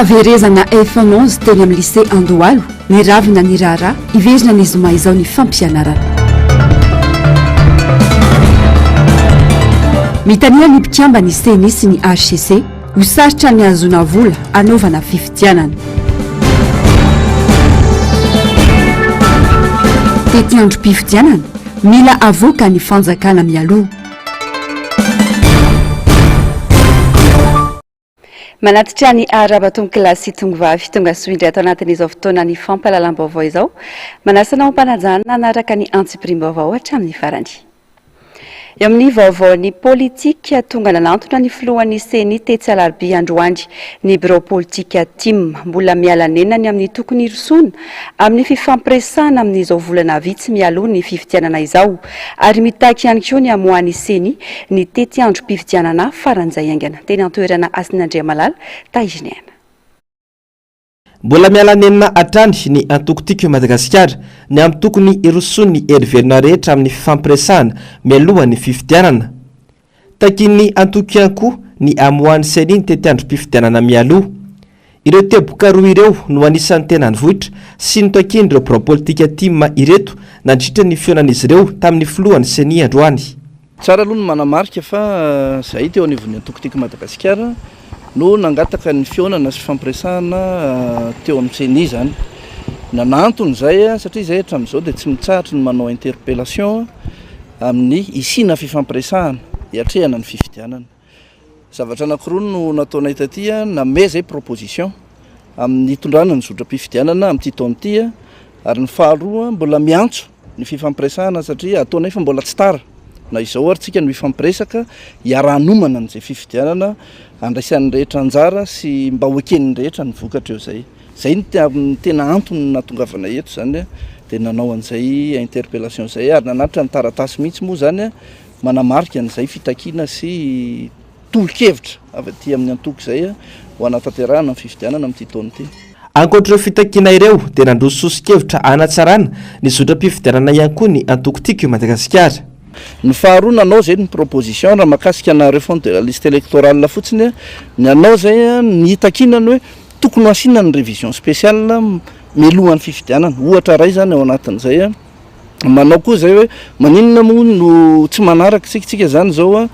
Fahaverezana iPhone 11 teny amin'ny lycée Andohalo, niravina ny raharaha, hiverina ny zoma izao ny fampianarana. Mitanila ny mpikamban'ny Ceni sy ny hcc, ho sarotra ny hahazoana vola hanaovana fifidianana. Tetiandrom-pifidianana, mila avoaka ny fanjakana mialoha. Manatitra ny arahaba tompokolahy sy tongovavy tonga soa indray ato anatin'izao fotoanan'ny fampahalalam-baovao izao. Manasa anao am-panajana hanaraka ny antsipiriam-baovao hatramin'ny farany. Eo amin'ny vaovaon'ny politika, tonga nanantona ny filohan'ny Ceni tetsy Alarobia androany ny birao politika tim. Mbola miala nenina ny amin'ny tokony hirosoana amin'ny fifampiresahana amin'izao volana vitsy mialoha ny fifidianana izao ary mitaky ihany koa ny hamoahan'ny Ceni ny tetiandrom-pifidianana faran'izay haingana. Teny an-toerana Hasina Andriamalala, Tahiriniaina. Mbola miala nenina hatrany ny antoko Tiako i Madagasikara ny amin'ny tokony hirosoan'ny hery velona rehetra amin'ny fifampiresahana mialohan'ny fifidianana. Takian'ny antoko ihany koa ny hamoahan'ny Ceni ny tetiandrom-pifidianana mialoha. Ireo teboka roa ireo no anisan'ny tena nivoitra sy notakian'ireo birao politika tim ireto nandritra ny fihaonan'izy ireo tamin'ny filohan'ny Ceni androany. Tsara aloha ny manamarika fa izahay teo anivon'ny antoko Tiako Madagasikara no nangataka ny fihaonana sy fifampiresahana teo amin'ny Ceni izany. Nanantona izay satria izahay hatramin'izao dia tsy mitsahatry ny manao interpellation amin'ny hisiana fifampiresahana hiatrehana ny fifidianana. Zavatra anankiroa no nataonay taty, namehy izay proposition amin'ny hitondrana ny zotram-pifidianana amin'ity taona ity ary ny faharoa mbola miantso ny fifampiresahana satria ataonay fa mbola tsy tara na izao ary tsika no hifampiresaka hiaraha-nomana an'izay fifidianana andraisan'ny rehetra anjara sy mba ho eken'ny rehetra ny vokatra eo izay. Izay no tena antony nahatongavana eto izany dia nanao an'izay interpellation izay ary nanatitra ny taratasy mihitsy moa izany manamarika an'izay fitakiana sy tolo-kevitra avy aty amin'ny antoko izay ho hanatanterahana ny fifidianana amin'ity taona ity. Ankoatra ireo fitakiana ireo dia nandroso soso-kevitra hanatsarana ny zotram-pifidianana ihany koa ny antoko Tiako i Madagasikara. Ny faharoa nanao izay ny proposition raha mahakasika na refonte de la liste électorale fotsiny, ny anao izay ny hitakiana ny hoe tokony ho asiana ny révision spéciale mialohan'ny fifidianana, ohatra iray izany ao anatin'izay. Manao koa izay hoe maninona moa no tsy manaraka isika, isika izany izao a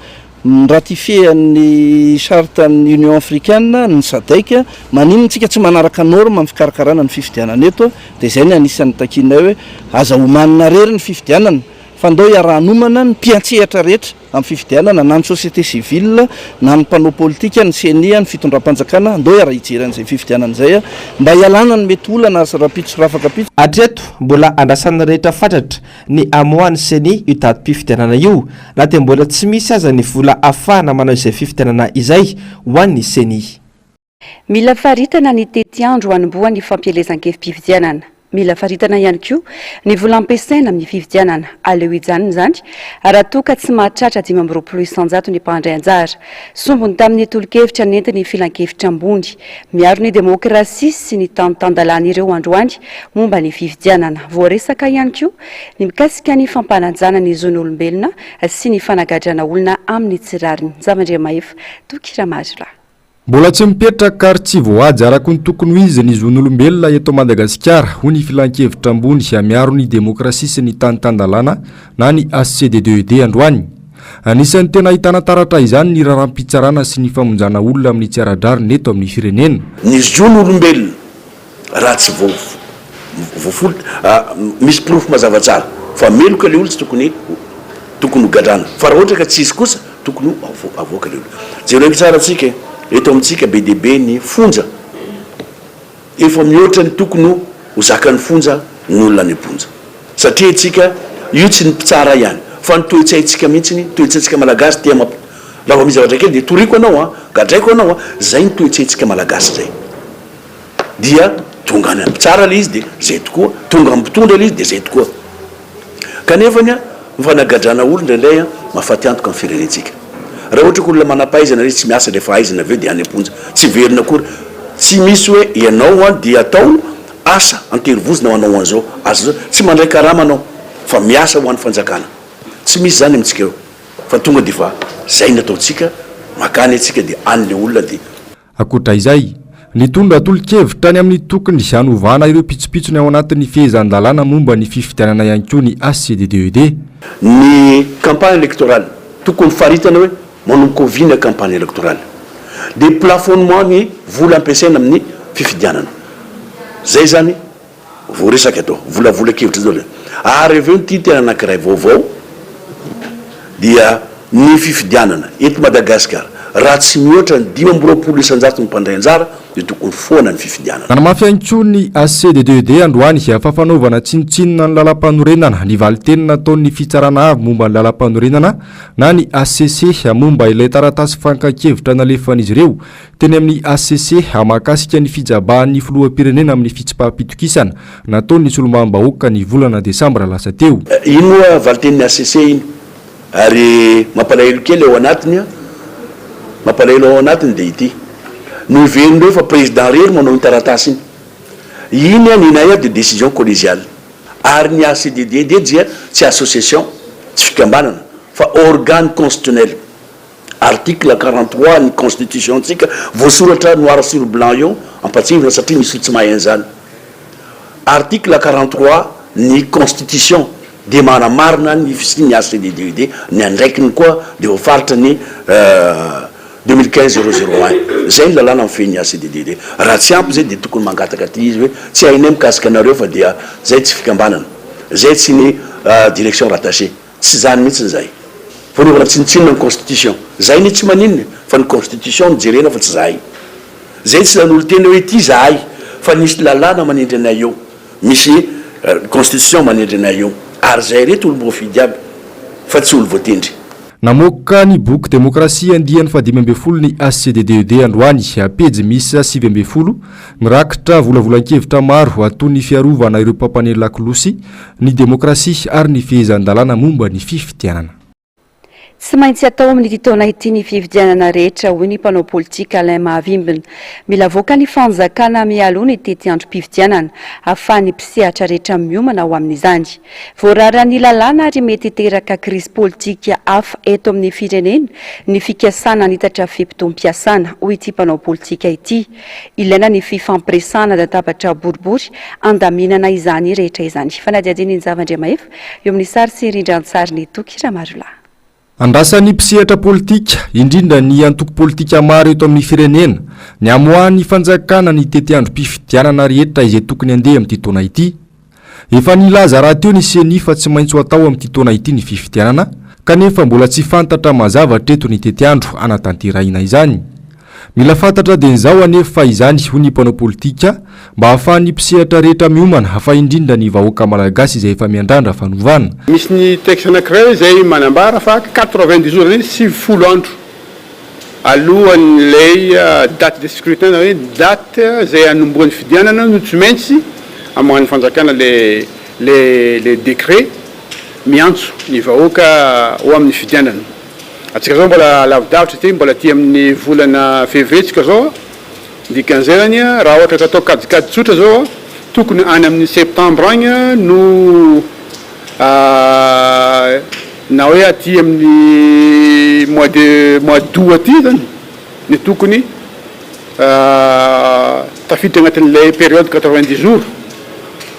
mi-ratifier ny charte an'ny Union Africaine, ny Sadec, maninona isika tsy manaraka norme amin'ny fikarakarana ny fifidianana eto, dia izay ny anisan'ny takianay hoe aza omanina irery ny fifidianana fa ndao iaraha-nomana ny mpiantsehatra rehetra. amin'ny fifidianana, na ny société civile, na ny mpanao politika, ny ceni, ny fitondram-panjakana, andao hiara-hijery an'izay fifidianana izay mba hialana ny mety olana rahampitso sy rafakampitso. Hatreto, mbola andrasan'ny rehetra fatratra ny hamoahan'ny ceni io datim-pifidianana io, na dia mbola tsy misy aza ny vola ahafahana manao izay fifidianana izay ho an'ny ceni. Mila faritana ny tetiandro hanombohan'ny fampielezan-kevi-pifidianana. Mila faritana ihany koa ny vola ampiasaina amin'ny fifidianana. Aleo hijanona izany raha toa ka tsy mahatratra 25% ny mpandray anjara. Sombiny tamin'ny tolo-kevitra nentin'ny Filankevitra ambony miaro ny demokrasia sy ny tany tan-dalàna ireo androany momba ny fifidianana. Voaresaka ihany koa ny mikasika ny fampanajana ny zon'olombelona sy ny fanagadrana olona amin'ny tsy rariny. Njavandriamahefa Toky Ramarolahy. Mbola tsy mipetraka ary tsy voahaja araka ny tokony ho izy ny zon'olombelona eto Madagasikara, hoy ny Filankevitra ambony miaro ny demokrasia sy ny tany tan-dalàna na ny HCDDED androany. Anisan'ny tena ahitana taratra izany ny raharaham-pitsarana sy ny famonjana olona amin'ny tsy ara-drariny eto amin'ny firenena. Ny zon'olombelona raha tsy voafoly, misy porofo mazava tsara fa meloka ilay olona tsy tokony tokony ho gadrana fa raha ohatra ka tsy izy kosa Tokony ho avoaka le olona. Jereo tsara tsika e, eto amintsika be dia be ny fonja, efa mihoatra ny tokony ho zakan'ny fonja ny olona any am-ponja. Satria tsika, io tsy ny mpitsara ihany, fa ny toe-tsaintsika mihitsy, ny toe-tsaintsika malagasy tia mamp, raha vao misy zavatra kely dia toriko anao an, gadraiko anao an, zay ny toe-tsaintsika malagasy zay. Dia tonga any amin'ny mpitsara le izy dia zay tokoa, tonga amin'ny mpitondra le izy dia zay tokoa. Kanefany an, ny fanagadrana olona indraindray an, mahafaty antoka ny firenentsika. Raha ohatra ka olona manam-pahaizana izy tsy miasa ilay fahaizana avy eo dia any am-ponja, tsy hiverina akory. Tsy misy hoe ianao an dia atao asa an-terivozona ho anao an'izao asa izao, tsy mandray karama anao fa miasa ho an'ny fanjakana. Tsy misy izany amintsika eo fa tonga dia efa izay ny ataontsika, makany antsika dia any ilay olona dia. Ankoatra izay, Nitondra tolo-kevitra ny amin'ny tokony hanovana ireo pitsopitsony ao anatin'ny fehezan-dalàna momba ny fifidianana ihany koa ny HCDDED. Ny campagne électorale, tokony faritana hoe manomboka oviana campagne électorale. Dia plafonnement ny vola ampiasaina amin'ny fifidianana. Zay zany voaresaka eto, volavolan-kevitra zao le. Ary avy eo ity tena anankiray vaovao dia ny fifidianana eto Madagasikara, raha tsy mihoatra ny 25% ny mpandray anjara dia tokony foana ny fifidianana. Nanamafy ihany koa ny HCDDED androany fa fanaovana tsinontsinona ny lalampanorenana ny valinteny nataon'ny Fitsarana Avo momba ny lalampanorenana na ny hcc momba ilay taratasy fankan-kevitra nalefan'izy ireo teny amin'ny hcc mahakasika ny fijabahan'ny filoham-pirenena amin'ny fitsipaham-pitokisana nataon'ny solombavambahoaka ny volana desambra lasa teo. Iny moa valitenin'ny hcc iny ary mampalahelo kely ao anatiny an, mampalahelo ao anatiny dia ity, noheverin'ireo fa président rery manao iny taratasy iny, iny an ny nay dia décision collégiale. Ary ny ACDDD dia tsy association, tsy fikambanana, fa organe constitutionnel. Article 43 ny constitution ntsika, voasoratra noir sur blanc eo, ampatsiahivina satria misy olo tsy mahay an'izany. Article 43 ny constitution dia manamarina ny fisian'ny ACDDD, ny andraikiny koa dia voafaritra ny 2015 001. Zay ny lalàna mifehy ny ACDDD. Raha tsy ampy zay dia tokony mangataka aty izy hoe tsy hainay mikasika anareo fa dia zay tsy fikambanana, zay tsy ny direction rattachée. Tsy zany mihitsy zay. Fanaovana tsinontsinona ny constitution. Zay anie tsy maninona e, fa ny constitution no jerena fa tsy zahay. Zay tsy nanolo-tena hoe ity zahay fa nisy lalàna manendry anay eo. Misy constitution manendry anay eo. Ary zay reto olom-boafidy aby fa tsy olo-voatendry. Namoaka ny boky Demokrasia andiany fahadimy ambin'ny folo ny HCDDED androany, pejy miisa 19, mirakitra volavolan-kevitra maro toy ny fiarovana ireo mpampaneno lakolosy, ny demokrasia ary ny fehezan-dalàna momba ny fifidianana. Tsy maintsy atao amin'ity taona ity ny fifidianana rehetra, hoy ny mpanao politika Alain Mahavimbina. Mila avoaka ny fanjakana mialoha ny tetiandrom-pifidianana, ahafahan'ny mpisehatra rehetra miomana ho amin'izany. Voararan'ny lalàna ary mety hiteraka krizy politika hafa eto amin'ny firenena ny fikasana hanitatra fe-potoam-piasana, hoy ity mpanao politika ity. Ilaina ny fifampiresahana latabatra boribory handaminana izany rehetra izany. Fanadihadiana Injava Andriamahefa eo amin'ny sary sy rindran-tsarin'i Toky Ramarolahy. Andrasan'ny mpisehatra politika, indrindra ny antoko politika maro eto amin'ny firenena, ny hamoahan'ny fanjakana ny tetiandrom-pifidianana rehetra izay tokony handeha amin'ity taona ity. Efa nilaza rahateo ny Ceni fa tsy maintsy ho atao amin'ity taona ity ny fifidianana, kanefa mbola tsy fantatra mazava hatreto ny tetiandro hanatanterahina izany. Mila fantatra dia izao anefa izany hoy ny mpanao politika mba ahafahan'ny mpisehatra rehetra miomana fa indrindra ny vahoaka malagasy izay efa miandrandra fanovana. Misy ny texte anankiray izay manambara fa 90 jours, izany hoe 90 andro alohan'ilay date de scrutin na hoe date izay hanombohan'ny fifidianana no tsy maintsy amoahan'ny fanjakana ilay ilay décret miantso ny vahoaka ho amin'ny fifidianana. Antsika zao mbola lavidavitra ity, mbola aty amin'ny volana février tsika zao, dikan'izay zany raha ohatra ka atao kajikajy tsotra zao tokony any amin'ny septembre agny no na hoe aty amin'ny mois de mois d'août aty zany no tokony Tafiditra agnatin'ilay période 90 jours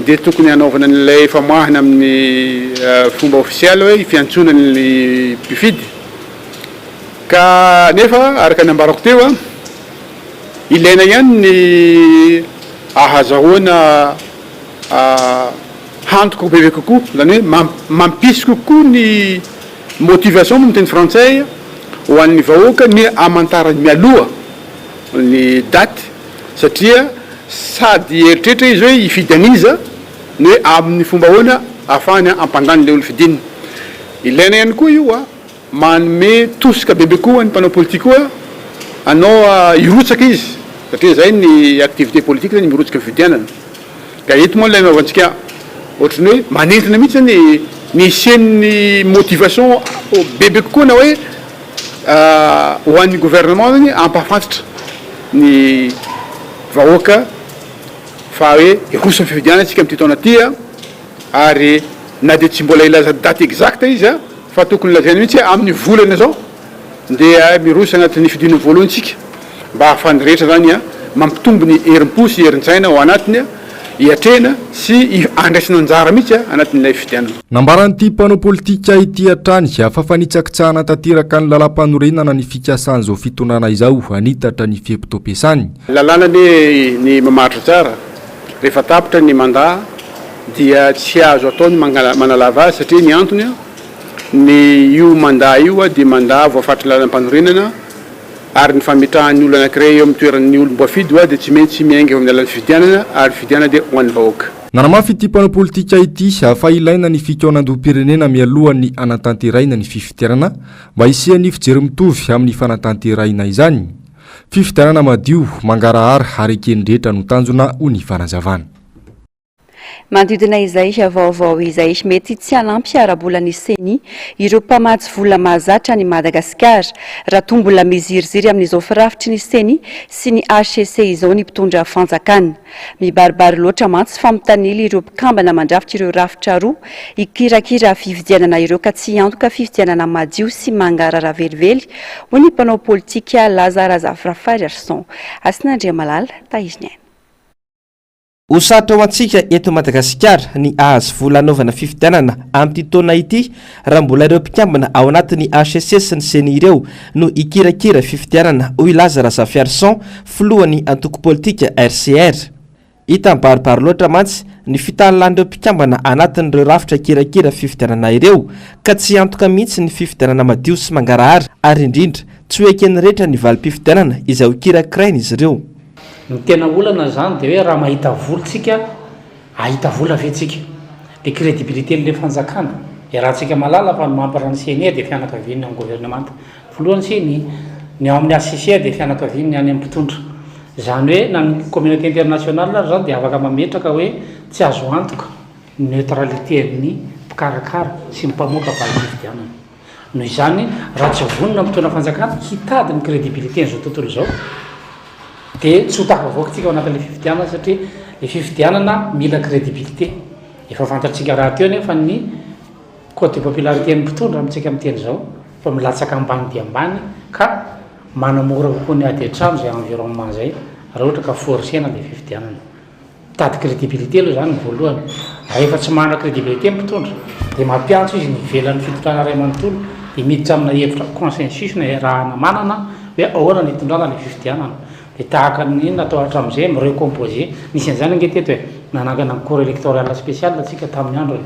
dia tokony hanaovana an'ilay famoahana amin'ny fomba ofisialy hoe fiantsoana ny mpifidy ka nefa araka ny ambarako teo ilaina ihany ny ahazahoana hantoka bebe kokoa, izany hoe mampisy kokoa ny motivation moa amin'ny teny frantsay ho an'ny vahoaka ny hamantarany mialoha ny daty satria sady hieritreritra izy hoe hifidy an'iza ny hoe amin'ny fomba ahoana ahafahany hampandany ilay olom-fidiny. Ilaina ihany koa io manome tosika bebe koa ny mpanao politika koa hanao hirotsaka izy satria izay ny activité politique zany mirotsaka amin'ny fifidianana. Ka eto moa ilay anaovantsika ohatran'ny hoe manentana mihitsy zany ny hisian'ny motivation bebe kokoa na hoe Ho an'ny gouvernement zany hampahafantatra ny vahoaka fa hoe hiroso amin'ny fifidianana isika amin'ity taona ity ary na dia tsy mbola hilaza date exacte izy fa tokony lazaina mihitsy hoe amin'ny volana izao dia miroso anatin'ny fidinana voalohany isika mba hahafahan'ny rehetra zany. mampitombo ny herim-po sy herin-tsaina ao anatiny hiatrehana sy handraisana anjara mihitsy anatin'ilay fifidianana. Nambaran'ity mpanao politika ity hatrany fa fanitsakitsahana tanteraka ny lalàmpanorenana ny fikasan'izao fitondrana izao hanitatra ny fe-potoam-piasany. Lalàna anie ny mamaritra tsara, rehefa tapitra ny mandat dia tsy azo atao ny manalava azy satria ny antony ny io mandat io dia mandat voafaritry ny lalàmpanorenana ary ny fametrahan'ny olona anankiray eo amin'ny toeran'ny olom-boafidy dia tsy maintsy miainga eo amin'ny alalan'ny fifidianana ary ny fifidianana dia ho an'ny vahoaka. Nanamafy ity mpanao politika ity fa ilaina ny fikaonandoham-pirenena mialohan'ny hanatanterahina ny fifidianana mba hisian'ny fijery mitovy amin'ny fanatanterahina izany. Fifidianana madio, mangarahara ary eken'ny rehetra no tanjona, hoy ny fanazavana. Manodidina izay vaovao izay, mety tsy hanampy ara-bola ny Ceni ireo mpamatsy vola mahazatra an'i Madagasikara, raha toa mbola miziriziry amin'izao firafitry ny Ceni sy ny hcc izao ny mpitondra fanjakana. Mibaribary loatra mantsy fa mitanila ireo mpikambana mandrafitra ireo rafitra roa hikirakira fifidianana ireo ka tsy hiantoka fifidianana madio sy mangarahara velively, hoy ny mpanao politika Laza Razafirafariarison. Hasina Andriamalala, Tahiriniaina. Ho sarotra ho antsika eto Madagasikara ny hahazo vola hanaovana fifidianana amin'ity taona ity raha mbola ireo mpikambana ao anatin'ny hcc sy ny Ceni ireo no hikirakira fifidianana, hoy Laza Razafiarison, filohan'ny antoko politika RCR. Hita mibaribary loatra mantsy ny fitanilan'ireo mpikambana anatin'ireo rafitra hikirakira fifidianana ireo ka tsy hiantoka mihitsy ny fifidianana madio sy mangarahara ary indrindra tsy ho eken'ny rehetra ny valim-pifidianana izay ho kirakirain'izy ireo. Ny tena olana zany de hoe raha mahita vola tsika, ahita vola ve tsika? Le crédibilité n'le fanjakana, iarahantsika mahalala fa ny membre ny CNI dia fianakavian'ny ao gouvernemanta, filohan'ny CNI, ny ao amin'ny HCC dia fianakavian'ny any amin'ny mpitondra. Izany hoe na ny communauté internationale ary zany dia afaka mametraka hoe tsy azo antoka ny neutralité an'ny mpikarakara sy ny mpamoaka valim-pifidianana. Noho izany, raha tsy vonona ny mpitondra fanjakana hitady ny crédibilité an'izao tontolo izao, dia tsy ho tafavoaka tsika ao anatin'ilay fifidianana satria ilay fifidianana mila crédibilité. Efa fantatsika rahateo anefa ny cote de popularité an'ny mpitondra amintsika miteny izao fa milatsaka ambany dia ambany ka manamora kokoa ny ady an-trano izay environnement izay raha ohatra ka forcer-na ilay fifidianana. Mitady crédibilité aloha izany ny voalohany. Rehefa tsy manana crédibilité ny mpitondra dia mampiantso izy ny ivelan'ny fitondrana iray manontolo dia miditra amina hevitra consensus na iarahana manana hoe ahoana ny hitondrana ilay fifidianana. Dia tahaka ny natao hatramin'izay mi-recomposer. Nisy an'izany ange teto e! Nanangana ny cour électorale spéciale tsika tamin'ny androny.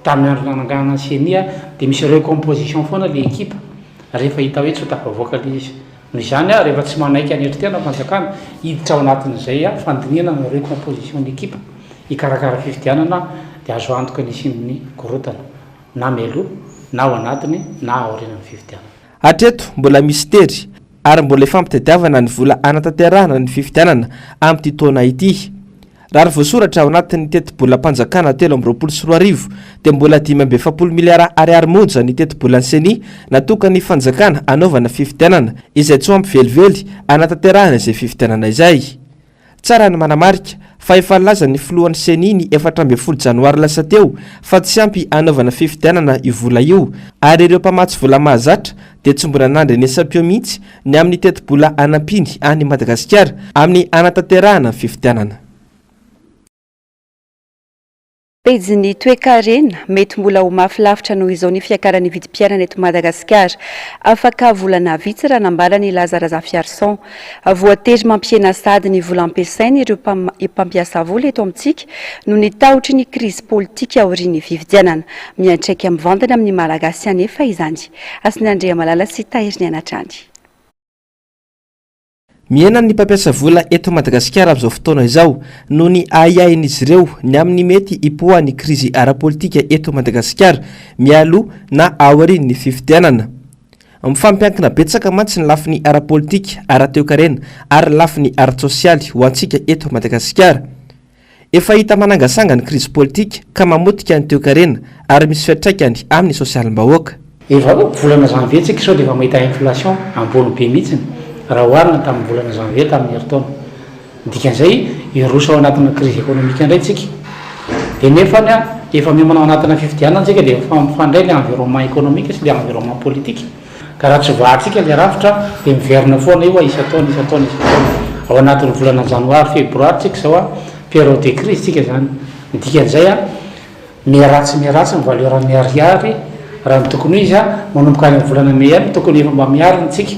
Tamin'ny andro nananganana ny ceni dia misy recomposition foana ilay ekipa rehefa hita hoe tsy ho tafavoaka ilay izy. Noho izany, rehefa tsy manaiky hanetry tena ny fanjakana, hiditra ao anatin'izay fandinihana ny recomposition ny ekipa hikarakara fifidianana dia azo antoka ny hisian'ny korontana, na mialoha, na ao anatiny, na aorianan'ny fifidianana. Hatreto mbola mistery ary mbola ifampitadiavana ny vola hanatanterahana ny fifidianana amin'ity taona ity. Raha ny voasoratra ao anatin'ny tetibolam-panjakana 2023 dia mbola 45 miliara ariary monja ny tetibolan'ny Ceni natokan'ny fanjakana hanaovana fifidianana izay tsy ho ampy velively hanatanterahana izay fifidianana izay. Tsara ny manamarika fa efa nilaza ny filohan'ny Ceni ny 14 janoary lasa teo fa tsy ampy hanaovana fifidianana io vola io ary ireo mpamatsy vola mahazatra dia tsy mbola nandrenesam-peo mihitsy ny amin'ny tetibola hanampiany an'i Madagasikara amin'ny hanatanterahana ny fifidianana. Pejin'ny toekarena, mety mbola ho mafy lavitra noho izao ny fiakaran'ny vidim-piainana eto Madagasikara. Afaka volana vitsy raha nambaran'i Laza Razafiarison. Voatery mampihena sahady ny vola ampiasainy ireo mpampiasa vola eto amintsika noho ny tahotry ny krizy politika aorian'ny fifidianana. Miantraika mivantana amin'ny Malagasy anefa izany. Hasina Andriamalala sy Tahiriniaina hatrany. Mihena ny mpampiasa vola eto Madagasikara amin'izao fotoana izao noho ny ahiahin'izy ireo ny amin'ny mety hipoahan'ny krizy ara-politika eto Madagasikara mialoha na aorian'ny fifidianana. Mifampiankina betsaka mantsy ny lafiny ara-politika, ara-toekarena ary lafiny ara-tsosialy ho antsika eto Madagasikara. Efa hita manangasanga ny krizy politika ka mamotika ny toekarena ary misy fiantraikany amin'ny sosialim-bahoaka. Efa volana janvier tsika sao dia efa mahita inflation ambony be mihitsiny raha oharina tamin'ny volana janvier tamin'ny herintaona. Ny dikan'izay hiroso ao anatina crise économique indray tsika. Dia nefany efa miomana ao anatina fifidianana tsika dia efa mifandray le environnement économique sy le environnement politique. Ka raha tsy voahantsika ilay rafitra dia miverina foana io isan-taona isan-taona isan-taona. Ao anatin'ny volana janoary, febroary tsika izao a, période de crise tsika izany. Ny dikan'izay a, miharatsy miharatsy ny valeur ny ariary raha ny tokony ho izy a, manomboka any amin'ny volana mey any tokony efa mba miarina tsika,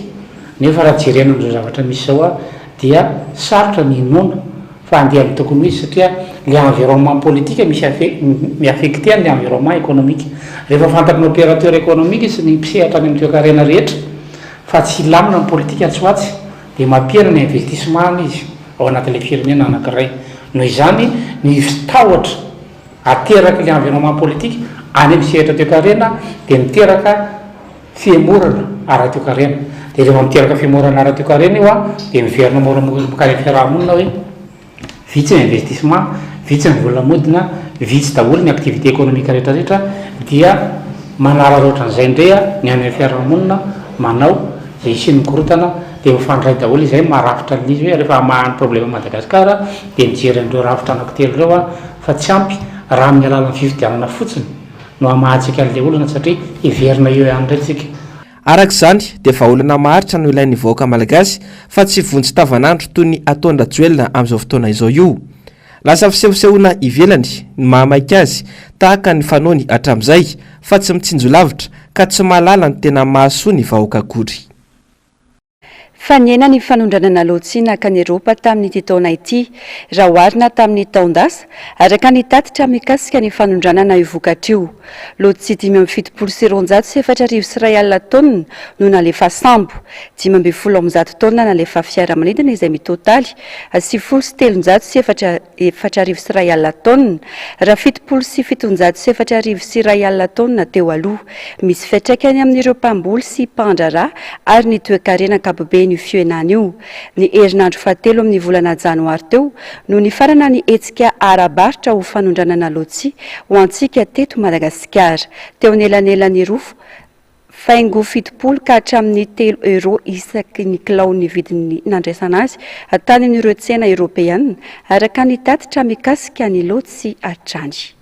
nefa raha jerena amin'izao zavatra misy izao a, dia sarotra ny hinoana fa handeha amin'ny tokony ho izy satria le environnement politique misy mi-affecter an'le environnement économique. Rehefa fantatry ny opérateur économique sy ny mpisehatra any amin'ny toekarena rehetra fa tsy hilamina ny politika atsy ho atsy dia mampihena ny investissement-ny izy ao anatin'ilay firenena anankiray. Noho izany ny tahotra aterak'ilay environnement politique any amin'ny sehatra toekarena dia miteraka fihemorana ara-toekarena. Dia rehefa miteraka fihemorana ara-toekarena io an, dia miverina moramora mankany amin'ny fiaraha-monina hoe vitsy ny investissement, vitsy ny vola modina, vitsy daholo ny activité économique rehetra rehetra, dia manararaotra an'izay indray ny any amin'ny fiaraha-monina manao izay hisian'ny korontana, dia mifandray daholo izay maha-rafitra an'izy hoe rehefa hamaha ny problème Madagascar dia mijery an'ireo rafitra anankitelo ireo an, fa tsy ampy raha amin'ny alalan'ny fifidianana fotsiny. no hamahantsika an'ilay olana satria hiverina eo ihany indray tsika. Araka izany dia vahaolana maharitra no ilain'ny vahoaka malagasy fa tsy vonjy tavanandro toy ny ataon-dRajoelina amin'izao fotoana izao io. Lasa fisehosehoana ivelany ny mahamaika azy tahaka ny fanaony hatramin'izay fa tsy mitsinjo lavitra ka tsy mahalala ny tena mahasoa ny vahoaka akory. Fa nihena ny fanondranana lotsia nankany Eropa tamin'ity taona ity, raha oharina tamin'ny taon-dasa, araka ny tatitra mikasika ny fanondranana io vokatra io. Lotsia 4175 4000 taonina no nalefa sambo, 115 taonina nalefa fiaramanidina izay mitotaly 390 41 taonina, raha 4170 41 taonina teo aloha. Misy fiantraikany amin'ireo mpamboly sy mpandraharaha ary ny toekarena ankapobeny io fihenana io. Ny herinandro fahatelo amin'ny volana janoary teo no nifarana ny hetsika ara-barotra ho fanondranana lotsia ho antsika teto Madagasikara. Teo anelanelan'ny roa faingo 70 ka hatramin'ny telo euros isaky ny kilao ny vidin'ny nandraisana azy tany amin'ireo tsena eoropeana, araka ny tatitra mikasika ny lotsia hatrany.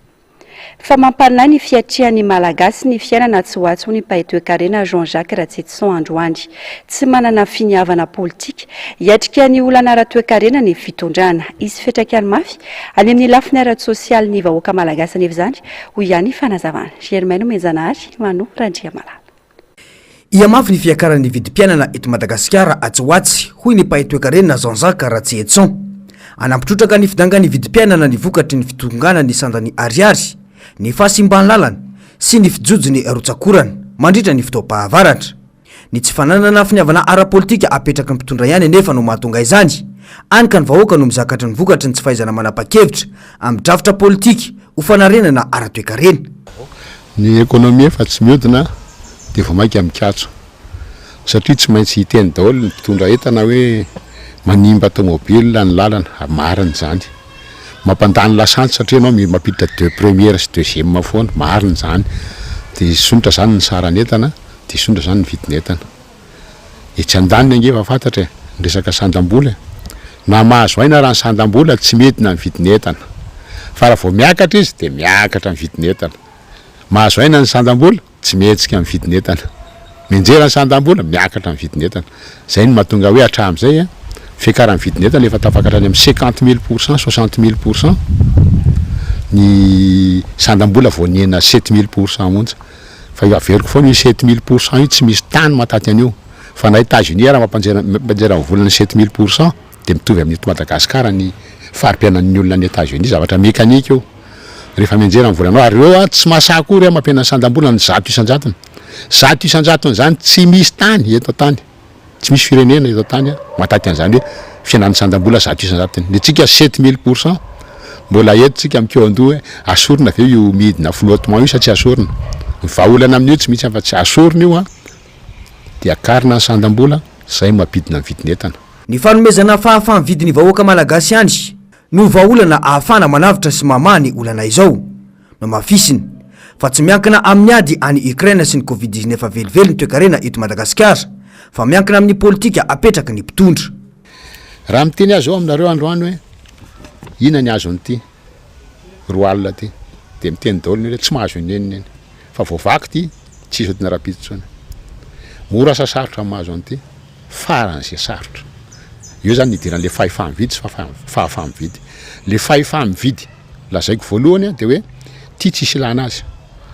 Fa mampanahy ny fiatrehan'ny Malagasy ny fiainana atsy ho atsy hoy ny mpahay toekarena Jean Jacques Ratsietison androany. Tsy manana finiavana politika hiatrika ny olana ara-toekarena ny fitondrana. Hisy fiantraikany mafy any amin'ny lafiny ara-tsosialin'ny vahoaka Malagasy anefa izany, hoy ihany ny fanazavana. Germain Nomenjanahary, Mano Randriamalala. Hihamafy ny fiakaran'ny vidim-piainana eto Madagasikara atsy ho atsy, hoy ny mpahay toekarena Jean Jacques Ratsietson. Hanampy trotraka ny fidangan'ny vidim-piainana ny vokatry ny fitongana ny sandan'ny ariary, ny fahasimban'ny lalana sy ny fijojon'ny rotsak'orana mandritra ny fotoam-pahavaratra. Ny tsy fananana finiavana ara-politika apetraky ny mpitondra ihany anefa no mahatonga izany, hany ka ny vahoaka no mizakatra ny vokatry ny tsy fahaizana manapa-kevitra amin'ny drafitra politika ho fanarenana ara-toekarena. Ny économie efa tsy miodina dia vao mainka mikatso satria tsy maintsy hiteny daholo ny mpitondra entana hoe manimba tomobile ny lalana ary marina izany. Mampandany lasantsy satria ianao mampiditra deux première sy deuxième foana, marina izany. Dia hisondrotra izany ny saran'entana, dia hisondrotra izany ny vidin'entana. Etsy andaniny ange efa fantatra e, ny resaka sandam-bola e. Na mahazo aina raha ny sandam-bola tsy midina ny vidin'entana. Fa raha vao miakatra izy dia miakatra ny vidin'entana. Mahazo aina ny sandam-bola, tsy mihetsika ny vidin'entana. Mianjera ny sandam-bola, miakatra ny vidin'entana. Izay no mahatonga hoe hatramin'izay, fiakaran'ny vidin'entana efa tafakatra any amin'ny 50 mille pour cent, 60 mille pour cent, ny sandam-bola vao nihena 7000 pour cent monja. Fa io averiko foana io 7000 pour cent io tsy misy tany mahataty an'io. Fa na Etats Unis ara mampanjera mampanjera ny volany 7000 pour cent dia mitovy amin'ny eto Madagascar ny fari-piainan'ny olona any Etats Unis, zavatra mécanique io. Rehefa mianjera ny volanao ary ireo tsy mahasahy akory mampiena ny sandam-bola ny 100%. 100% izany tsy misy tany eto an-tany. Tsy misy firenena eto an-tany mahataty an'izany hoe fihenan'ny sandam-bola 100%. Ny antsika 7000 pour cent, mbola eto tsika mikohan-doha hoe asorina ve io midina flottement io sa tsy asorina. Ny vahaolana amin'io tsy misy afa-tsy asorina io dia akarina ny sandam-bola, izay no mampidina ny vidin'entana. Ny fanomezana fahafaha-mividy ny vahoaka malagasy ihany no vahaolana ahafahana manavotra sy mamaha ny olana izao. Nohamafisiny fa tsy miankina amin'ny ady any Ukraine sy ny Covid 19 velively ny toekarena eto Madagasikara fa miankina amin'ny politika apetraky ny mpitondra. Raha miteny aho zao aminareo androany hoe inona ny azon'ity 20 ity dia miteny daholo ny olona hoe tsy mahazo inenina iny fa vao vaky ity tsy hisy hodina rahampitso intsony. Mora sa sarotra ny mahazo an'ity? Faran'izay sarotra. Eo zany ny idiran'le fahefaha-mividy sy fahafaha-mividy. Le fahefaha-mividy lazaiko voalohany dia hoe ty tsisy ilana azy.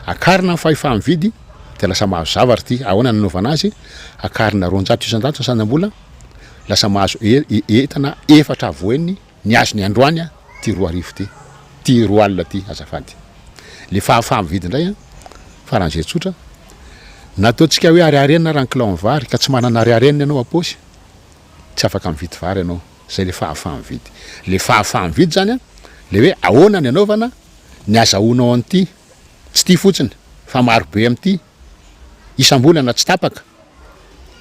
Akarina ny fahefaha-mividy dia lasa mahazo zavatra ty. Ahoana ny anaovana azy? Akarina 200% ny sandam-bola, lasa mahazo entana efatra avo heny ny azony androany ty 2000 ty, ty 20 ty azafady. Le fahafaha-mividy indray faran'izay tsotra, na ataontsika hoe ariary enina ara ny kilaon'ny vary ka tsy manana ariary enina ianao am-paosy, tsy afaka mividy vary ianao, zay le fahafaha-mividy. Le fahafaha-mividy zany an, le hoe ahoana ny anaovana ny azahoanao an'ity, tsy ity fotsiny fa maro be amin'ity, isam-bolana tsy tapaka,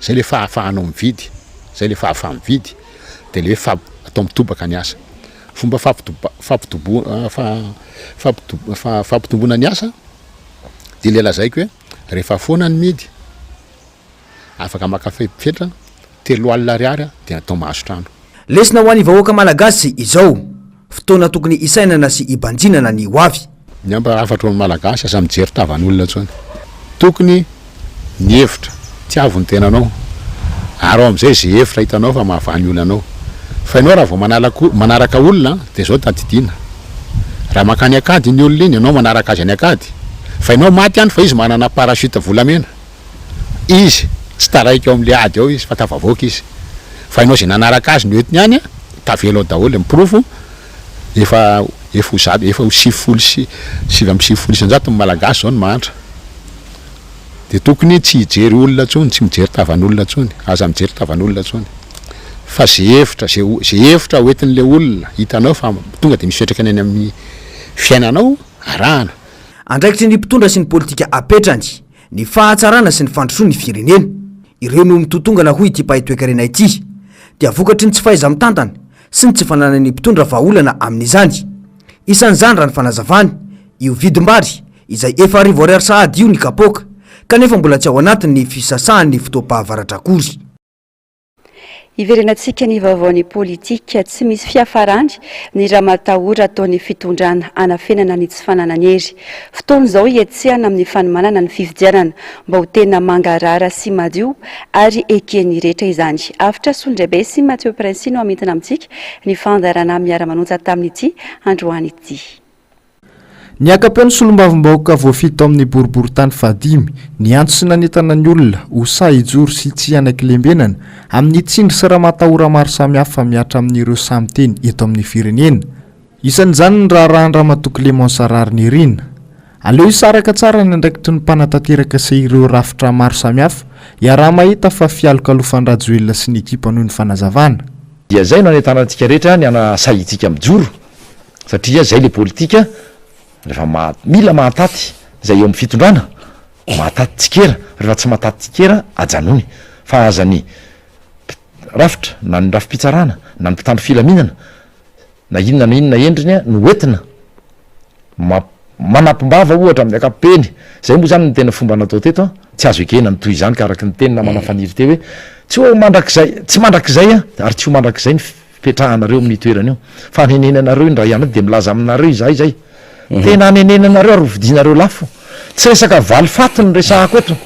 zay le fahafahanao mividy, zay le fahafaha-mividy, de le hoe fa- atao mitobaka ny asa. Fomba fampitoba- fampitobo- fa- fampitob- fa- fampitomboana ny asa de le lazaiko hoe rehefa foana ny midy, Afaka maka fepetra 30 ariary dia atao mahazo trano. Lesona ho an'ny vahoaka malagasy izao, fotoana tokony hisainana sy hibanjinana ny ho avy. Ny ampy hafatro ny Malagasy, aza mijery tavan'olona intsony. Tokony ny hevitra, tiavo ny tenanao, ary ao amin'izay izay hevitra hitanao fa mahavaha ny olanao. Fa ianao raha vao manaraka olona dia izao tadidiana, raha mankany an-kady iny olona iny, ianao manaraka azy any an-kady, fa ianao maty any fa izy manana parachute volamena. Izy tsy taraiky ao amin'ilay ady ao izy fa tafavoaka izy. Fa ianao izay nanaraka azy noentiny any tavela ao daholo. Ny porofo efa efa ho zato efa ho 90 sy 99% ny Malagasy izao no mahantra. Dia tokony tsy hijery olona intsony, tsy mijery tavan'olona intsony, aza mijery tavan'olona intsony. Fa izay hevitra izay izay hevitra hoentin'ilay olona hitanao fa tonga dia misy fiantraikany any amin'ny fiainanao, arahana. Andraikitry ny mpitondra sy ny politika apetrany ny fahatsarana sy ny fandrosoan'ny firenena. Ireo no mitotongana hoy ity mpahay toekarena ity dia vokatry ny tsy fahaiza-mitantana sy ny tsy fananan'ny mpitondra vahaolana amin'izany. Isan'izany raha ny fanazavany, io vidim-bary izay efa arivo ariary sahady io ny kapoaka kanefa mbola tsy ao anatin'ny fisasahan'ny fotoam-pahavaratra akory. Hiverenantsika ny vaovaon'ny politika. Tsy misy fiafarany ny ramatahora ataon'ny fitondrana hanafenana ny tsy fananany hery. Fotoana izao hihetsehana amin'ny fanomanana ny fifidianana mba ho tena mangarahara sy madio ary eken'ny rehetra izany. Avotra Solondraibe sy Mathieu Princi no hamintina amintsika ny fandaharana miara-manonja tamin'ity androany ity. Niaka-peo ny solombavambahoaka voafidy tao amin'ny boriborintany fahadimy, niantso sy nanentana ny olona ho sahy hijoro sy tsy hanaiky lembenana amin'ny tsindry sy ramatahora maro samihafa mihatra amin'ireo sahy miteny eto amin'ny firenena. Isan'izany ny raharahan-dRamatoa Clémence Raharinirina. Aleo hisaraka tsara ny andraikitry ny mpanatanteraka sy ireo rafitra maro samihafa, iaraha-mahita fa fialokalofan-dRajoelina sy ny ekipany hoy ny fanazavana. Dia izay no anentanantsika rehetra ny hanasahintsika mijoro satria zay le politika rehefa maha mila mahataty zay eo amin'ny fitondrana mahataty tsikera rehefa tsy mahataty tsikera ajanony fa aza ny rafitra na ny rafi-pitsarana na ny mpitandro filaminana na inona na inona endriny no entina mamp Manampim-bava ohatra amin'ny ankapobeny, izay moa izany no tena fomba natao teto an, tsy azo ekena ny toy izany ka araka ny teny namana Faniry teo hoe tsy ho mandrakizay, tsy mandrakizay an, ary tsy ho mandrakizay ny fipetrahanareo amin'io toerana io, fa hanenenanareo indray andro any dia milaza aminareo izahay izay, tena hanenenanareo ary hovidianareo lafo, tsy resaka valifaty no resahako eto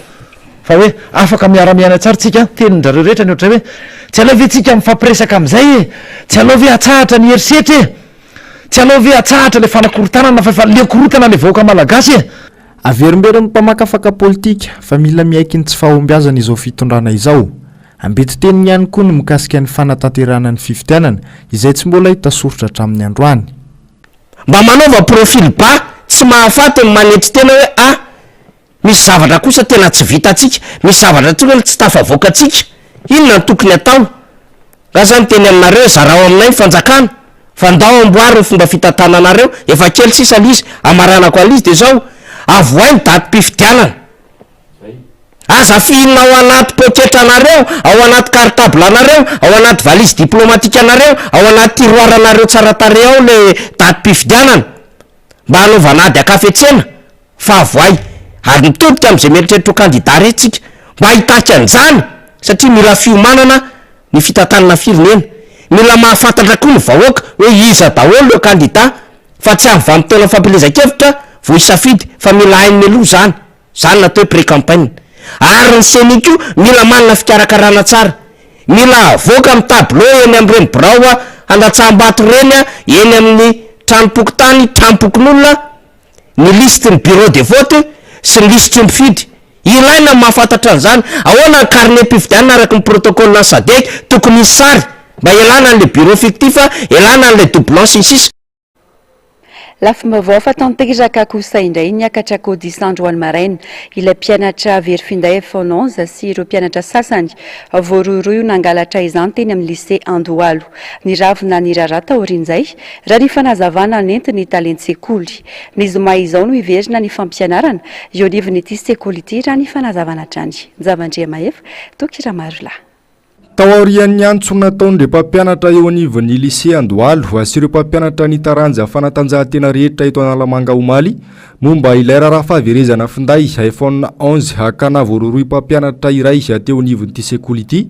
fa hoe afaka miara-miaina tsara tsika, tenin-drareo rehetra ny ohatray hoe tsy aleo ve tsika mifampiresaka amin'izay e, tsy aleo ve atsahatra ny herisetra e. Tsy aleo ve atsahatra ilay fanakorontanana fa efa leo korontana ilay vahoaka malagasy e! Averimberin'ny mpamakafaka politika fa mila miaiky ny tsy fahombiazana izao fitondrana izao. Ambeti-teniny ihany koa ny mikasika ny fanatanterahana ny fifidianana izay tsy mbola hita soritra hatramin'ny androany. Mba manaova profil bas tsy mahafaty ny manetry tena hoe ah misy zavatra kosa tena tsy vitantsika, misy zavatra tokony tsy tafavoakantsika, inona no tokony atao? Nga za miteny aminareo hoe zarao aminay ny fanjakana fa ndao amboary ny fomba fitantananareo, efa kely sisa le izy, amaranako an'izy de zao, avohay ny datim-pifidianana, aza fihinina ao anaty poketranareo, ao anaty cartable anareo, ao anaty valise diplomatique anareo, ao anaty tiroir anareo tsara tarehy ao le datim-pifidianana, mba hanaovana ady an-kafetsena. fa avoay ary mitodika amin'izay mieritreritra ho kandida rehetra tsika mba hitaky an'izany satria mila fiomanana ny fitantanana firenena, mila mahafantatra koa ny vahoaka hoe iza daholo ireo kandida fa tsy amin'ny vanim-potoana fampielezan-kevitra vao hisafidy fa mila hainy mialoha izany, izany no atao hoe pré-campagne. Ary ny ceni koa mila manana fikarakarana tsara. Mila avoaka amin'ny tableau eny amin'ireny birao handatsaham-bato ireny, eny amin'ny tranom-pokontany, tranom-pokonolona, ny lisitry ny bureau de vote sy ny lisitry ny mpifidy. Ilaina ny mahafantatra an'izany. Ahoana ny carnet-pifidianana araka ny protocole ny Sadec, tokony hisy sary mba hialana an'ilay bureau fictif, hialana an'ilay doublon sy ny sisa. Lafim-baovao fa tanteraka kosa indray niakatra CODIS androany maraina ilay mpianatra very finday iPhone 11 sy ireo mpianatra sasany voarohirohy ho nangalatra izany teny amin'ny lycée Andohalo. Niravona ny raharaha taorian'izay, raha ny fanazavana nentin'ny talen-tsekoly. Ny zoma izao no hiverina ny fampianarana eo anivon'ity sekoly ity raha ny fanazavana hatrany. Njavandriamahefa, Toky Ramarolahy. Tao aorian'ny antso nataon'ireo mpampianatra eo anivon'ny Lycée Andohalo sy ireo mpampianatra ny taranja fanatanjahantena rehetra eto Analamanga omaly momba ilay raharaha fahaverezana finday iPhone 11 hakana voarohirohy mpampianatra iray teo anivon'ity sekoly ity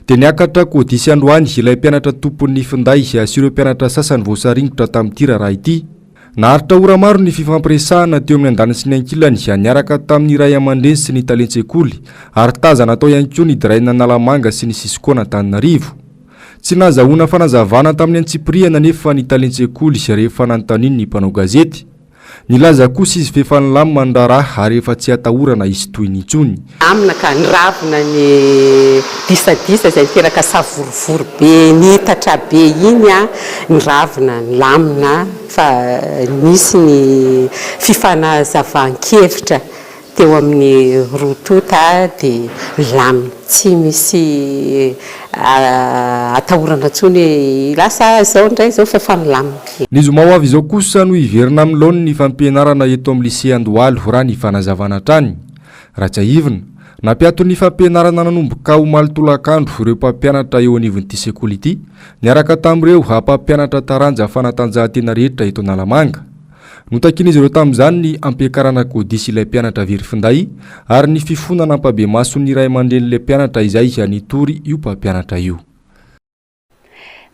dia niakatra codis androany ilay mpianatra tompon'ny finday sy ireo mpianatra sasany voasaringotra tamin'ity raharaha ity. Naharitra ora maro ny fifampiresahana teo amin'ny andaniny sy ny ankilany, niaraka tamin'ny ray aman-dreny sy ny talen-tsekoly, ary tazana tao ihany koa ny Drain Analamanga sy ny Cisco an'Antananarivo. Tsy nahazahoana fanazavana tamin'ny antsipirihany anefa ny talen-tsekoly rehefa nanontaniany ny mpanao gazety. Nilaza kosa izy f'efa nilamina ny raharaha ary efa tsy atahorana hisy tohiny intsony. Nilamina ka niravona ny disadisa izay niteraka savorovoro be niitatra be iny, niravona, nilamina fa nisy ny fifanazavan-kevitra teo amin'ny roa tonta dia milamina, tsy misy atahorana intsony hoe lasa izao indray izao fa efa milamina. Ny zoma ho avy izao kosa no hiverina amin'ny laoniny ny fampianarana eto amin'ny Lycée Andohalo raha ny fanazavana hatrany. Raha tsiahivina, nampiato ny fampianarana nanomboka omaly tolakandro ireo mpampianatra eo anivon'ity sekoly ity, niaraka tamin'ireo mpampianatra taranja fanatanjahantena rehetra eto Analamanga. Notakian'izy ireo tamin'izany ny hampiakarana codis ilay mpianatra very finday ary ny fifonana ampabemason'ny ray aman-drenin'ilay mpianatra izay nitory io mpampianatra io.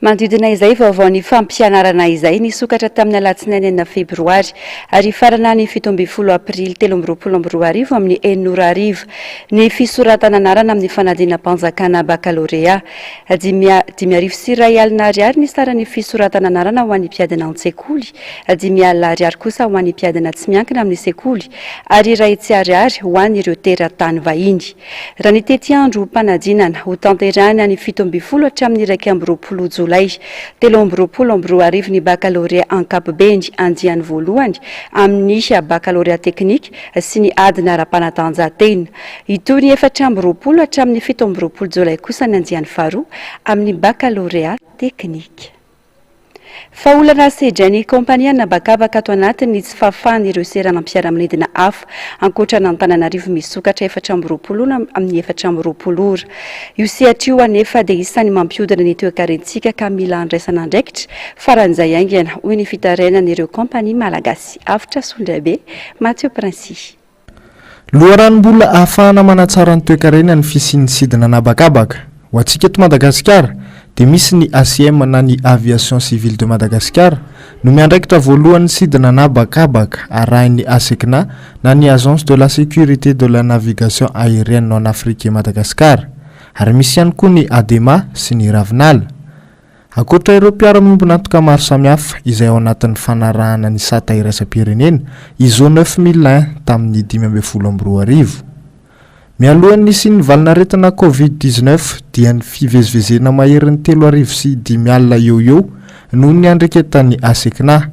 Manodidina izay vaovaon'ny fampianarana izay nisokatra tamin'ny alatsinainy enina febroary ary hifarana ny 17 aprily 2023 amin'ny enina ora hariva ny fisoratana anarana amin'ny fanadinam-panjakana bakalorea. 15 500 ariary ny saran'ny fisoratana anarana ho an'ny mpiadina an-tsekoly, 50 ariary kosa ho an'ny mpiadina tsy miankina amin'ny sekoly ary 100 ariary ho an'ireo teratany vahiny. Raha ny tetiandrom-panadinana, hotanterahina ny 17 hatramin'ny 21 jolay 2023 ny bakalorea ankapobeny andiany voalohany amin'ny bakalorea teknika sy ny adina ara-panatanjahantena. Hitohy ny 24 hatramin'ny 27 jolay kosa ny andiany faharoa amin'ny bakalorea teknika. Fa olana sedrain'ny kaompania an'habakabaka ato anatiny ny tsy fahafahan'ireo seranam-piaramanidina hafa ankoatra an'Antananarivo misokatra 24 ora amin'ny 24 ora. Io sehatra io anefa dia isan'ny mampihodina ny toekarentsika ka mila andraisana andraikitra faran'izay haingana, hoy ny fitarainan'ireo kaompania malagasy. Avotra Solondraibe, Mathieu Princi. Loharanom-bola ahafahana manatsara ny toekarena ny fisian'ny sidina an'habakabaka. Ho antsika eto Madagasikara dia misy ny ACM na ny Aviation Civile de Madagascar no miandraikitra voalohany ny sidina an'habakabaka arahin'ny ASECNA na ny Agence de la Sécurité de la Navigation Aérienne en Afrique et Madagascar ary misy ihany koa ny ADEMA sy ny Ravinala. Ankoatra ireo mpiara-miombon'antoka maro samihafa izay ao anatin'ny fanarahana ny sata iraisam-pirenena ISO 9001 tamin'ny 2015. Mialohan'ny nisian'ny valin'aretina Covid 19 dia ny fivezivezena maherin'ny 5005 eo ho eo no niandreketan'ny Asecna.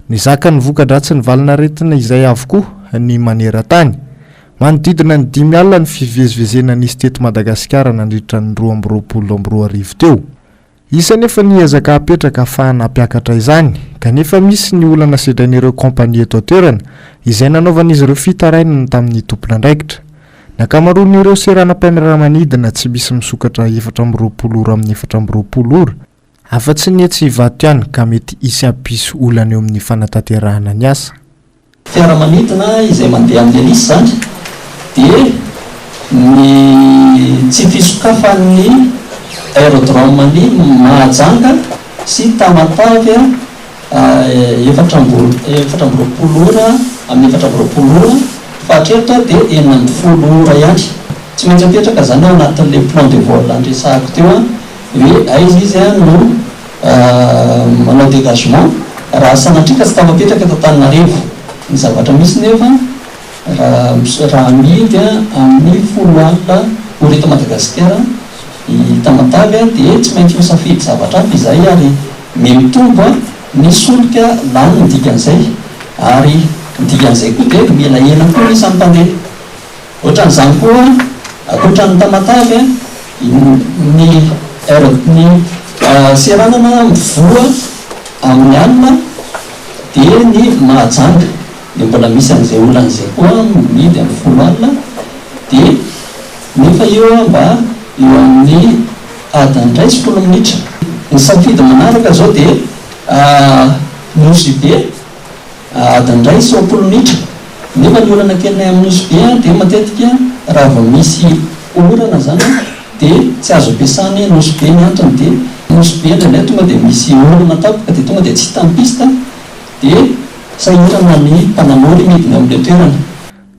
Nizaka ny voka-dratsin'ny valin'aretina izay avokoa ny maneran-tany. Manodidina ny 50 ny fivezivezena nisy teto Madagasikara nandritra ny 2022 teo. Hisy anefa ny ezaka hapetraka ahafahana hampiakatra izany, kanefa misy ny olana sedrain'ireo kaompania eto an-toerana, izay nanaovan'izy ireo fitarainana tamin'ny tompon'andraikitra. Ny ankamaroan'ireo seranam-piaramanidina tsy misy misokatra 24 ora amin'ny 24 ora, afa-tsy ny etsy Ivato ihany ka mety hisy hampisy olana eo amin'ny fanatanterahana ny asa. Fiaramanidina izay mandeha amin'ny hélice izany dia ny tsy fisokafan'ny aérodrome-n'i Mahajanga sy Tamatave 24 ora amin'ny 24 ora fa hatreto dia 16 ora ihany. Tsy maintsy apetraka izany ao anatin'ilay plan de vol niresahako teo hoe aiza izy no manao dégagement raha sanatria ka tsy tafapetraka eto Antananarivo. Ny zavatra misy nefa raha raha amidy amin'ny folo alina ora eto Madagasikara i Tamatave dia tsy maintsy misafidy zavatra hafa izahay ary mihamitombo ny solika lany ny dikan'izay ary ny dikan'izay koa dia mihelahela koa ny isan'ny mpandeha. Ohatran'izany koa ankoatra an'i Tamatave ny ny seranana mivoha amin'ny alina dia ny Mahajanga dia mbola misy an'izay olana izay koa mihidy amin'ny folo alina dia nefa io mba eo amin'ny adiny iray sy folo minitra. Ny safidy manaraka izao dia Nosy Be. Adiny iray sy 20 minitra. Nefa ny olana kelinay amin'ny Nosy Be dia matetika raha vao misy orana izany dia tsy azo ampiasana i Nosy Be ny antony dia Nosy Be indraindray tonga dia misy orana tampoka dia tonga dia tsy hita ny piste dia sahirana ny mpanamory midina eo amin'ilay toerana.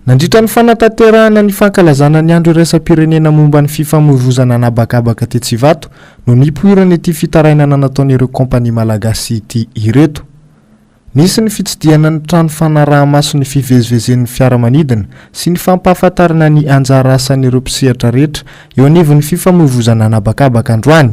Nandritra ny fanatanterahana ny fankalazana ny andro iraisam-pirenena momba ny fifamoivozana an'habakabaka tetsy Ivato no nipoiran'ity fitarainana nataon'ireo kaompania malagasy ity ireto. Nisy ny fitsidihana ny trano fanaraha-maso ny fivezivezen'ny fiaramanidina sy ny fampahafantarana ny anjara asan'ireo mpisehatra rehetra eo anivon'ny fifamoivozana an'habakabaka androany.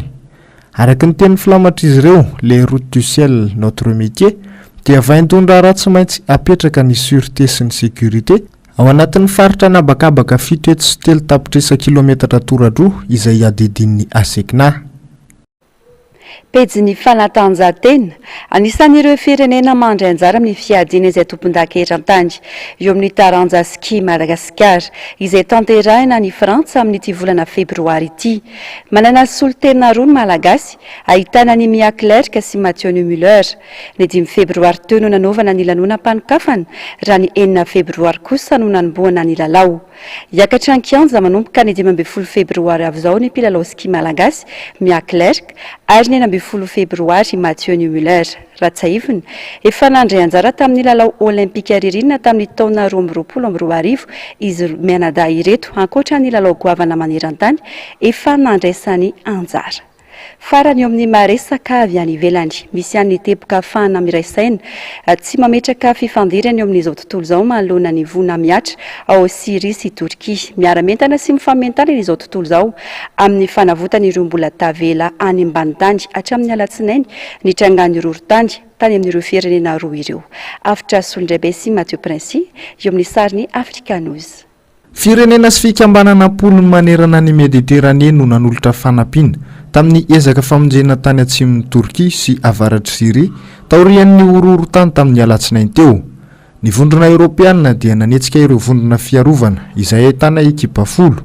Araka ny teny filamatr'izy ireo, Les routes du ciel, notre métier, dia vaindohan-draharaha tsy maintsy apetraka ny sûreté sy ny sécurité, ao anatin'ny faritra an'habakabaka 703 tapitrisa kilometatra toradroa izay iadidian'ny Asecna. Pejin'ny fanatanjahantena, Anisan'ireo firenena mandray anjara amin'ny fiadiana izay tompondaka eran-tany eo amin'ny taranja ski Madagasikara, izay tanterahina any Frantsa amin'ity volana febroary ity. Manana solontena roa ny Malagasy, ahitana an'i Mia Clerc sy Mathieu Neumuller. Ny dimy febroary teo no nanaovana ny lanonam-panokafana, raha ny enina febroary kosa no nanombohana ny lalao. Hiakatra an-kianja manomboka ny 15 febroary avy izao ny mpilalao ski malagasy, Mia Clerc, ary ny 16 febroary Mathieu Neumuller. Raha tsiahivina, efa nandray anjara tamin'ny lalao olympika ririnina tamin'ny taona 2022 izy mianadahy ireto, ankoatra ny lalao goavana maneran-tany efa nandraisany anjara. Farany eo amin'ny maha resaka avy any ivelany. Misy ihany ny teboka ahafahana miray saina, tsy mametraka fifandirana eo amin'izao tontolo izao manoloana ny voina mihatra ao Syria sy Torkia. Miara-mientana sy mifampientanana izao tontolo izao amin'ny fanavotana ireo mbola tavela any ambany tany hatramin'ny alatsinainy nitrangan'ny horohorontany tany amin'ireo firenena roa ireo. Avotra Solondraibe sy Mathieu Princi eo amin'ny sarin'ny Africa News. Firenena sy fikambanana am-polony manerana an'i Mediteranea no nanolotra fanampiana tamin'ny ezaka famonjena tany atsimon'i Torkia sy avaratr'i Syria taorian'ny horohorontany tamin'ny alatsinainy teo. Ny Vondrona Eoropeana dia nanetsika ireo vondrona fiarovana izay ahitana ekipa folo.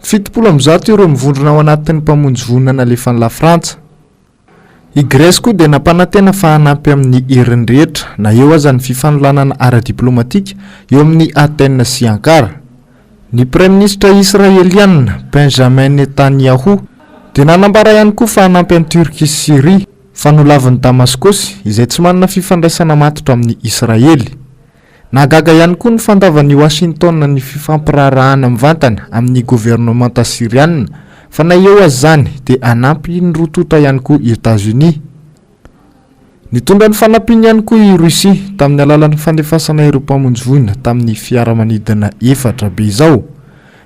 170 ireo mivondrona ao anatin'ny mpamonjy voina nalefan'i Lafrantsa. I Grèce koa dia nampanantena fa hanampy amin'ny heriny rehetra na eo aza ny fifanolanana ara-diplaomatika eo amin'i Athènes sy Ankara. Ny praiminisitra israeliana, Benjamin Netanyahu, dia nanambara ihany koa fa hanampy an'i Turquie sy Syria, fa nolavin'i Damaskosy, izay tsy manana fifandraisana matotra amin'i Israely. Nahagaga ihany koa ny fandavan'i Washington ny fifampiraharahana mivantana amin'ny governemanta Syriana, fa na eo aza izany dia hanampy ny roa tonta ihany koa i Etazonia. Nitondra ny fanampiany ihany koa i Russie tamin'ny alalan'ny fandefasana ireo mpamonjy voina tamin'ny fiaramanidina efatra be izao.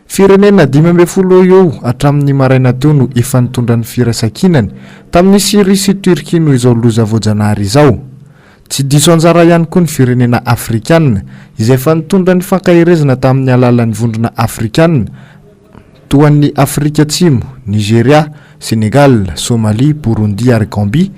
Firenena 15 eo eo hatramin'ny maraina teo no efa nitondra ny firaisankinany tamin'i Syria sy Turquie noho izao loza voajanahary izao. Tsy diso anjara ihany koa ny firenena afrikana, izay efa nitondra ny fankaherezana tamin'ny alalan'ny vondrona afrikana, toa an'i Afrika Atsimo, Nigeria, Sénégal, Somalie, Burundi ary Gambie.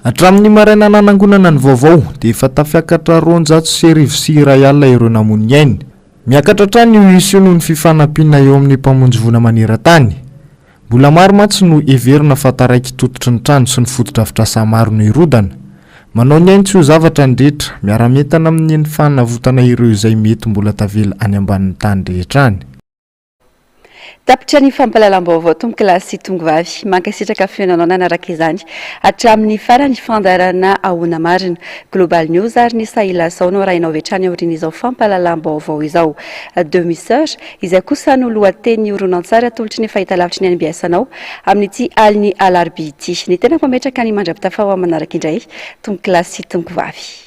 Hatramin'ny maraina nanangonana ny vaovao, dia efa tafiakatra 1200 ireo namoy ny ainy. Miakatra hatrany io isa io noho ny fifanampiana eo amin'ny mpamonjy voina maneran-tany. Mbola maro mantsy no heverina fa taraiky tototry ny trano sy ny fotodrafitrasa maro no hirodana. Manao ny ainy tsy ho zavatra ny rehetra, miara-mientana amin'ny ny fanavotana ireo izay mety mbola tavela any ambanin'ny tany rehetra any. Tapitra ny fampahalalam-baovao tompokolahy sy tongovavy. Mankasitraka fionanao nanaraka izany hatramin'ny farany fandaharana Ahoana Marina. Global News ary ny Sahila Zao no arahinao avy hatrany aorian'izao fampahalalam-baovao izao. Demi Soeur, izay kosa no lohatenin'ny horonantsary atolotry ny fahitalavitry ny NBS anao amin'ity alin'ny alarobia ity. Ny tenako mametraka ny mandra-pitafa ho amin'ny manaraka indray tompokolahy sy tongovavy.